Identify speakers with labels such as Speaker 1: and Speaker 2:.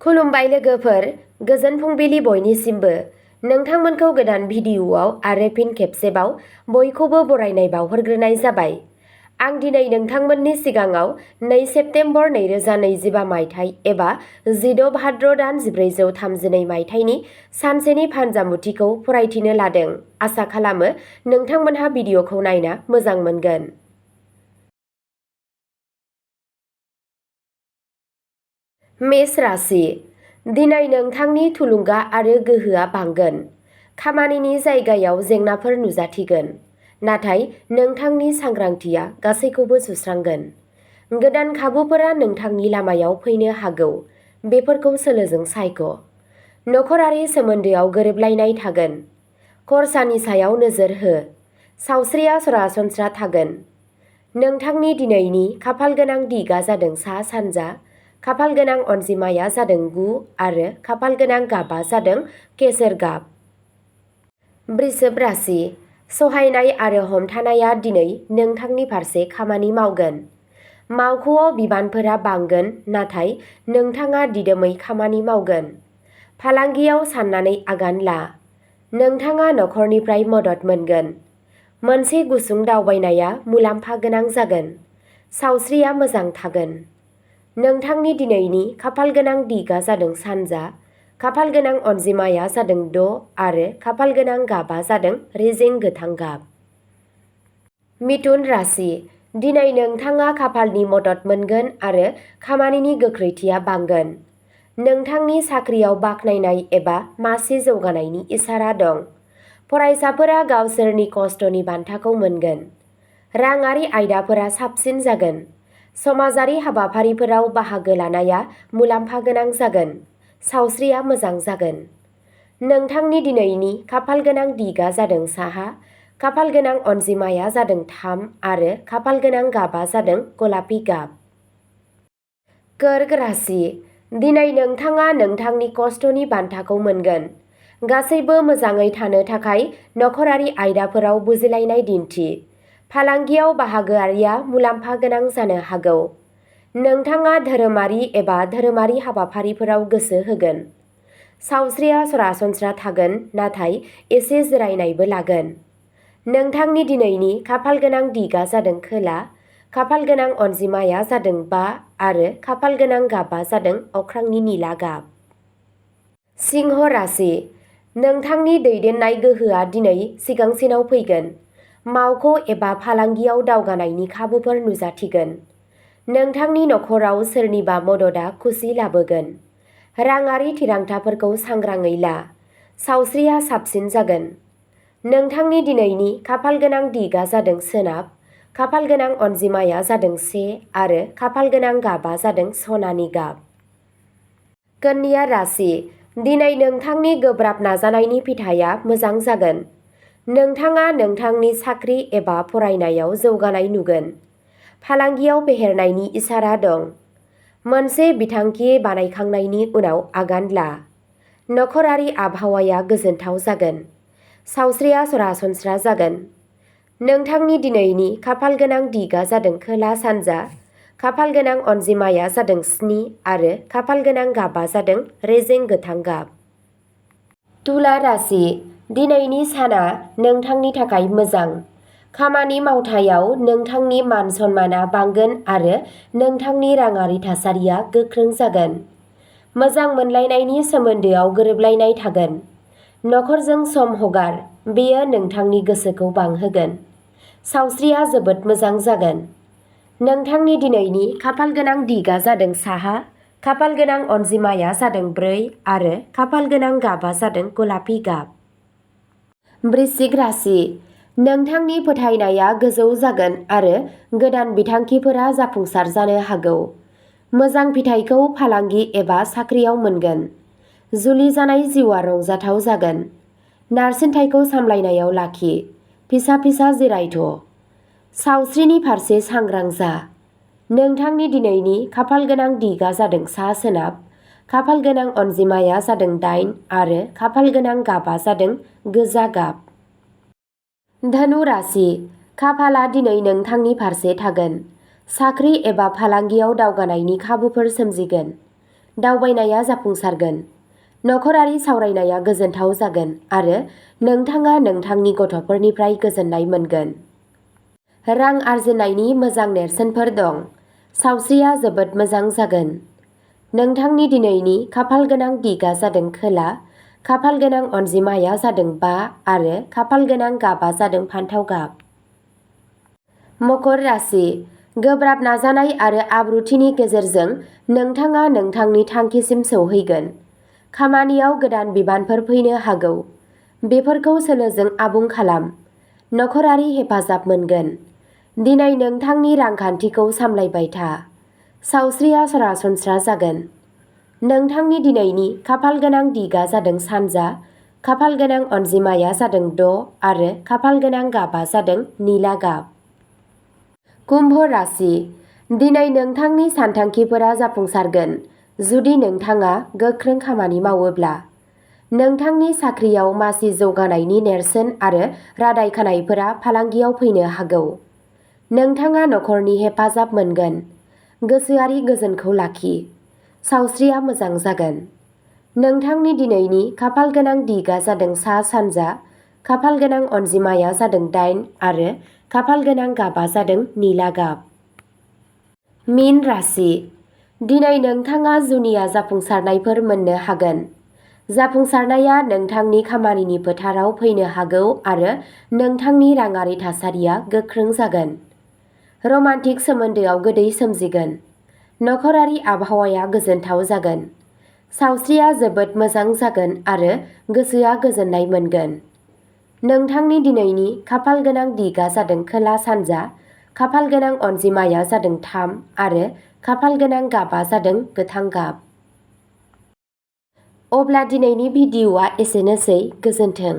Speaker 1: खुलुमबाय लोगोफोर, गोजोन फुंबिलि बयनिसिमबो। नोंथांमोनखौ गोदान भिडिअ'आव आरो फिन खेबसेबाव बयखौबो बरायनाय बावहरग्रोनाय जाबाय। आं दिनै नोंथांमोननि सिगाङाव 2 सेप्तेम्बर 2025 मायथाइ एबा 16 भाद्र दान 1432 मायथाइनि सानसेनि फानजामुथिखौ फरायथिनो लादों। आसा खालामो नोंथांमोनहा भिडिअ'खौ नायना मोजां मोनगोन। मेष राशि। दिनै नोंथांनि थुलुंगा आरो गोहोआ बांगोन। खामानिनि जायगायाव जेंनाफोर नुजाथिगोन, नाथाय नोंथांनि सांग्रांथिया गासैखौबो सुस्रांगोन। गोदान खाबुफोरा नोंथांनि लामायाव फैनो हागौ, बेफोरखौ सोलोजों सायख'। नखरारि सोमोन्दोआव गोरोबलायनाय थागोन। खरसानि सायाव नोजोर हो। सावस्रिया सरासनस्रा थागोन। नोंथांनि दिनैनि खाफालगोनां दिगआ जादों सा-सानजा, खाफालगोनां अनजिमाया जादों 9 आरो खाफालगोनां गाबआ जादों केसर गाब। वृषभ राशि। सहायनाय आरो हमथानाया दिनै नोंथांनि फारसे खामानि मावगोन। मावख'आव बिबानफोरा बांगोन, नाथाय नोंथाङा दिदोमै खामानि मावगोन। फालांगियाव साननानै आगान ला। नोंथाङा नखरनिफ्राय मदद मोनगोन। मोनसे गुसुं दावबायनाया मुलाम्फा गोनां जागोन। सावस्रिया मोजां थागोन। नोंथांनि दिनैनि खाफालगोनां दिगआ जादों सानजा, खाफालगोनां अनजिमाया जादों 6 आरो खाफालगोनां गाबआ जादों रेजें गोथां गाब। मिथुन राशि। दिनै नोंथाङा खाफालनि मदद मोनगोन आरो खामानिनि गोख्रैथिया बांगोन। नोंथांनि साख्रियाव बाखनायनाय एबा मासि जौगानायनि इसारा दं। फरायसाफोरा गावसोरनि खस्थ'नि बान्थाखौ मोनगोन। राङारि आयदाफोरा साबसिन जागोन। समाजारि हाबाफारिफोराव बाहागो लानाया मुलाम्फा गोनां जागोन। सावस्रिया मोजां जागोन। नोंथांनि दिनैनि खाफालगोनां दिगआ जादों साहा, खाफालगोनां अनजिमाया जादों 3 आरो खाफालगोनां गाबआ जादों गलापि गाब। कर्क राशि। दिनै नोंथाङा नोंथांनि खस्थ'नि बान्थाखौ मोनगोन। गासैबो मोजाङै थानो थाखाय नखरारि आयदाफोराव बुजिलायनाय दिन्थि। फालांगियाव बाहागोआरिया मुलाम्फा गोनां जानो हागौ। नोंथाङा धोरोमारि एबा धोरोमारि हाबाफारिफोराव गोसो होगोन। सावस्रिया सरासनस्रा थागोन, नाथाय एसे जिरायनायबो लागोन। नोंथांनि दिनैनि खाफालगोनां दिगआ जादों खोला, खाफालगोनां अनजिमाया जादों 5 आरो खाफालगोनां गाबआ जादों अख्रांनि निला गाब। सिंह राशि। नोंथांनि दैदेननाय गोहोआ दिनै सिगांसिनाव फैगोन। मावख' एबा फालांगियाव दावगानायनि खाबुफोर नुजाथिगोन। नोंथांनि नखराव सोरनिबा मददआ खुसि लाबोगोन। राङारि थिरांथाफोरखौ सांग्राङै ला। सावस्रिया साबसिन जागोन। नोंथांनि दिनैनि खाफालगोनां दिगआ जादों सोनाब, खाफालगोनां अनजिमाया जादों 1 आरो खाफालगोनां गाबआ जादों सनानि गाब। कन्या राशि। दिनै नोंथांनि गोब्राब नाजानायनि फिथाइया मोजां जागोन। नोंथाङा नोंथांनि साख्रि एबा फरायनायाव जौगानाय नुगोन। फालांगियाव फेहेरनायनि इसारा दं। मोनसे बिथांखि बानायखांनायनि उनाव आगान ला। नखरारि आबहावाया गोजोनथाव जागोन। सावस्रिया सरासनस्रा जागोन। नोंथांनि दिनैनि खाफालगोनां दिगआ जादों खोला-सानजा, खाफालगोनां अनजिमाया जादों 7 आरो खाफालगोनां गाबआ जादों रेजें गोथां गाब। तुला राशि। दिनैनि साना नोंथांनि थाखाय मोजां। खामानि मावथायाव नोंथांनि मान-सन्मानआ बांगोन आरो नोंथांनि राङारि थासारिया गोख्रों जागोन। मोजां मोनलायनायनि सोमोन्दोआव गोरोबलायनाय थागोन। नखरजों सम हगार, बेयो नोंथांनि गोसोखौ बांहोगोन। सावस्रिया जोबोद मोजां जागोन। नोंथांनि दिनैनि खाफालगोनां दिगआ जादों साहा, खाफालगोनां अनजिमाया जादों 4 आरो खाफालगोनां गाबआ जादों गलापि गाब। वृश्चिक राशि। नोंथांनि फोथायनाया गोजौ जागोन आरो गोदान बिथांखिफोरा जाफुंसार जानो हागौ। मोजां फिथाइखौ फालांगि एबा साख्रियाव मोनगोन। जुलि जानाय जिउआ रंजाथाव जागोन। नारसिनथायखौ सामलायनायाव लाखि। फिसा-फिसा जिरायथ'। सावस्रिनि फारसे सांग्रां जा। नोंथांनि दिनैनि खाफालगोनां दिगआ जादों सा-सोनाब, खाफालगोनां अनजिमाया जादों 8 आरो खाफालगोनां गाबआ जादों गोजा गाब। धनु राशि। खाफालआ दिनै नोंथांनि फारसे थागोन। साख्रि एबा फालांगियाव दावगानायनि खाबुफोर सोमजिगोन। दावबायनाया जाफुंसारगोन। नखरारि सावरायनाया गोजोनथाव जागोन आरो नोंथाङा नोंथांनि गथ'फोरनिफ्राय गोजोननाय मोनगोन। रां आरजिनायनि मोजां नेरसोनफोर दं। सावस्रिया जोबोद मोजां जागोन। नोंथांनि दिनैनि खाफालगोनां दिगा जादों खोला, खाफालगोनां अनजिमाया जादों 5 आरो खाफालगोनां गाबा जादों फान्थाव गाब। मकर राशि, गोब्राब नाजानाय आरो आब्रुथिनि गेजेरजों नोंथाङा नोंथांनि थांखिसिम सौहैगोन। खामानियाव गोदान बिबानफोर फैनो हागौ। बेफोरखौ सोलोजों आबुं खालाम। नखरारि हेफाजाब मोनगोन। दिनै नोंथांनि रांखान्थिखौ सामलायबाय था। सावस्रिया सरासनस्रा जागोन। नोंथांनि दिनैनि खाफालगोनां दिगा जादों सानजा, खाफालगोनां अनजिमाया जादों 6 आरो खाफालगोनां गाबा जादों निला गाब। कुम्भ राशि, दिनै नोंथांनि सानथांखिफोरा जाफुंसारगोन जुदि नोंथाङा गोख्रों खामानि मावोब्ला। नोंथांनि साख्रियाव मासि जौगानायनि नेरसोन आरो रादाय खानायफोरा फालांगियाव फैनो हागौ। नोंथाङा नखरनि हेफाजाब मोनगोन। गोसोआरि गोजोनखौ लाखि। सावस्रिया मोजां जागोन। नोंथांनि दिनैनि खाफालगोनां दिगा जादों सा-सानजा, खाफालगोनां अनजिमाया जादों 8 आरो खाफालगोनां गाबा जादों निला गाब। मीन राशि, दिनै नोंथाङा जुनिया जाफुंसारनायफोर मोननो हागोन। जाफुंसारनाया नोंथांनि खामानिनि फोथाराव फैनो हागौ आरो नोंथांनि राङारि थासारिया गोख्रों जागोन। रमान्टिक सोमोन्दोआव गोदै सोमजिगोन। नखरारि आबहावाया गोजोनथाव जागोन। सावस्रिया जोबोद मोजां जागोन आरो गोसोआ गोजोननाय मोनगोन। नोंथांनि दिनैनि खाफालगोनां दिगा जादों खोला-सानजा, खाफालगोनां अनजिमाया जादों 3 आरो खाफालगोनां गाबा जादों गोथां गाब। अब्ला दिनैनि भिडिअ'आ एसेनोसै। गोजोन्थों।